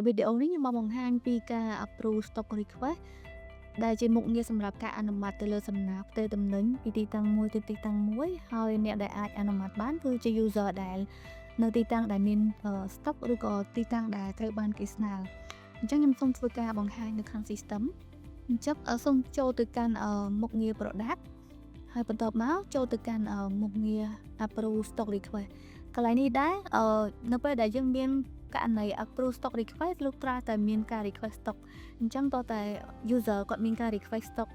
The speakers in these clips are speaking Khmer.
វីដេអូនេះខ្ញុំមកបង្ហាញពីការ approve stock request ដែលជាមុខងារសម្រាប់ការអនុម័តទៅលើសំណើផ្ទេរទំនិញពីទីតាំងមួយទៅទីតាំងមួយហើយអ្នកដែលអាចអនុម័តបានគឺជា user ដែលនៅទីតាំងដែលមាន stock ឬក៏ទីតាំងដែលត្រូវបានគេស្នើអញ្ចឹងខ្ញុំសូមធ្វើការបង្ហាញនៅក្នុង system។ អញ្ចឹងសូមចូលទៅកាន់មុខងារ product ហើយបន្ទាប់មកចូលទៅកាន់មុខងារ approve stock request កន្លែងនេះដែរនៅពេលដែលយើងមានករណី approve stock request លុះត្រាតែមានការ request stock។ អញ្ចឹងតើតែ user គាត់មានការ request stock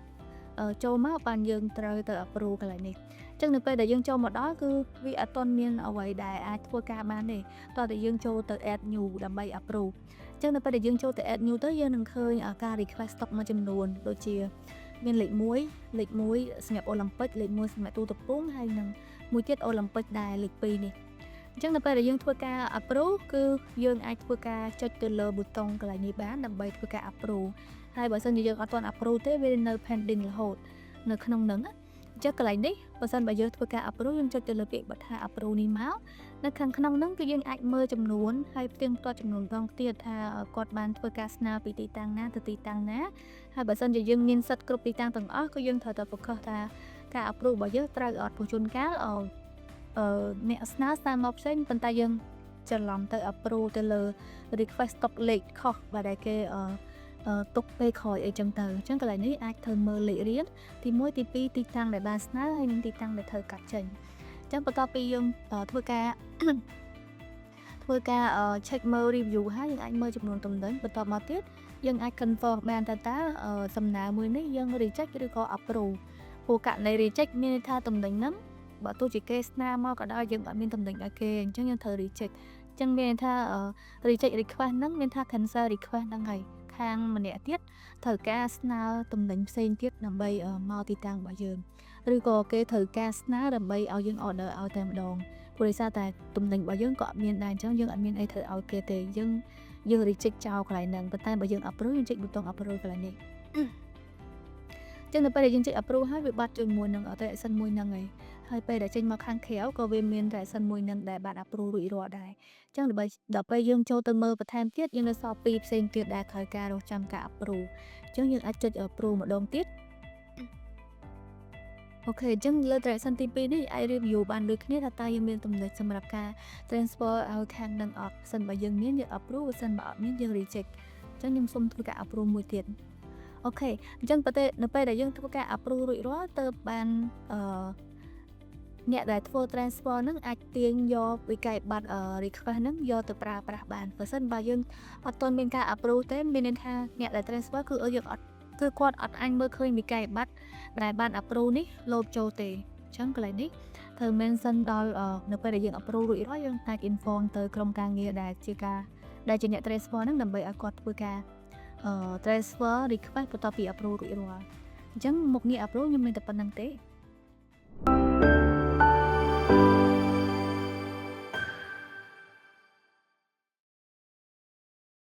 ចូលមកបានយើងត្រូវទៅ approve កន្លែងនេះ។អញ្ចឹងនៅពេលដែលយើងចូលមកដល់គឺវាអត់ទាន់មានអ្វីដែលអាចធ្វើការបានទេតោះតែយើងចូលទៅ add new ដើម្បី approve។ អញ្ចឹងនៅពេលដែលយើងចូលទៅ add new ទៅយើងនឹងឃើញការ request stock មួយចំនួនដូចជាមានលេខ1លេខ1សម្រាប់អូឡ িম্প ិកលេខ1សម្រាប់ទូតពងហើយនិងមួយទៀតអូឡ িম্প ិកដែលលេខ2នេះ។អញ្ចឹងនៅពេលដែលយើងធ្វើការ approve គឺយើងអាចធ្វើការចុចទៅលើប៊ូតុងកន្លែងនេះបានដើម្បីធ្វើការ approve ហើយបើសិនជាយើងអត់ទាន់ approve ទេវានៅ pending រហូតនៅក្នុងហ្នឹងណាអញ្ចឹងកន្លែងនេះបើសិនបើយើងធ្វើការ approve យើងចុចទៅលើពាក្យបទថា approve នេះមកនៅខាងក្នុងហ្នឹងគឺយើងអាចមើលចំនួនហើយផ្ទៀងផ្ទាត់ចំនួនដងទៀតថាគាត់បានធ្វើការស្នើពីទីតាំងណាទៅទីតាំងណាហើយបើសិនជាយើងមានសិទ្ធិគ្រប់ទីតាំងទាំងអស់គឺយើងត្រូវតែ focus ថាការ approve របស់យើងត្រូវអត់ព្រោះជួនកាលអឺអ្នកស្នើស្នើមកផ្សេងប៉ុន្តែយើងច្រឡំទៅ approve ទៅលើ request stock លេខខុសបាទដែលគេអឺទុកពេលក្រោយអីចឹងទៅអញ្ចឹងកន្លែងនេះអាចធ្វើមើលលេខរៀងទី1ទី2ទីតាំងដែលបានស្នើហើយនិងទីតាំងដែលត្រូវកាត់ចេញអញ្ចឹងបន្ទាប់ពីយើងធ្វើការ check មើល review ហើយយើងអាចមើលចំនួនទំនិញបន្តមកទៀតយើងអាច confirm បានថាតើសំណើមួយនេះយើង reject ឬក៏ approve ព្រោះករណី reject មានន័យថាទំនិញហ្នឹងបើទោះជាគេស្នើមកក៏ដោយយើងអត់មានទំនិញឲ្យគេអញ្ចឹងយើងត្រូវ reject។ អញ្ចឹងមានន័យថា reject request ហ្នឹងមានថា cancel request ហ្នឹងហើយខាងម្នាក់ទៀតត្រូវការស្នើទំនិញផ្សេងទៀតដើម្បីមកទីតាំងរបស់យើងឬក៏គេត្រូវការស្នើដើម្បីឲ្យយើង order ឲ្យតែម្ដងព្រោះដោយសារតែទំនិញរបស់យើងក៏អត់មានដែរអញ្ចឹងយើងអត់មានអីត្រូវឲ្យគេទេយើងយើង reject ចោលកន្លែងហ្នឹងប៉ុន្តែបើយើង approve យើងចុចប៊ូតុង approve កន្លែងនេះ។ចឹងនៅពេលដែលយើងចុច approve ហើយវាបាត់ជាមួយនឹង transaction មួយហ្នឹងហើយហើយពេលដែលចេញមកខាងក្រៅក៏វាមាន transaction មួយហ្នឹងដែលបាន approve រួចរាល់ដែរអញ្ចឹងដើម្បីដល់ពេលយើងចូលទៅមើលបន្ថែមទៀតយើងនៅសល់ពីរផ្សេងទៀតដែលត្រូវការរងចាំការ approve អញ្ចឹងយើងអាចចុច approve ម្ដងទៀត។ OK អញ្ចឹងលើ transaction ទី2នេះអាច review បានដូចគ្នាថាតើយើងមានទំនិញសម្រាប់ការ transfer ឲ្យខាងនឹងអត់សិនបើយើងមានយើង approve បើសិនបើអត់មានយើង reject។ អញ្ចឹងខ្ញុំសូមធ្វើការ approve មួយទៀត។ OK អញ្ចឹងប្រទេសនៅពេលដែលយើងធ្វើការ approve រួចរាល់ទៅបានអឺអ្នកដែលធ្វើ transfer ហ្នឹងអាចទាញយកវិក័យប័ត្រ request ហ្នឹងយកទៅប្រើប្រាស់បានបើសិនបើយើងអត់ទាន់មានការ approve ទេមានន័យថាអ្នកដែល transfer គឺយើងអត់គឺគាត់អត់អាចមើលឃើញវិក័យប័ត្រដែលបាន approve នេះលោតចូលទេ។អញ្ចឹងកន្លែងនេះត្រូវ mention ដល់នៅពេលដែលយើង approve រួចរាល់យើងអាច inform ទៅក្រុមការងារដែលជាការដែលជាអ្នក transfer ហ្នឹងដើម្បីឲ្យគាត់ធ្វើការ transfer request បន្ទាប់ពី approve រួចរាល់។អញ្ចឹងមុខងារ approve ខ្ញុំមានតែប៉ុណ្ណឹងទេ។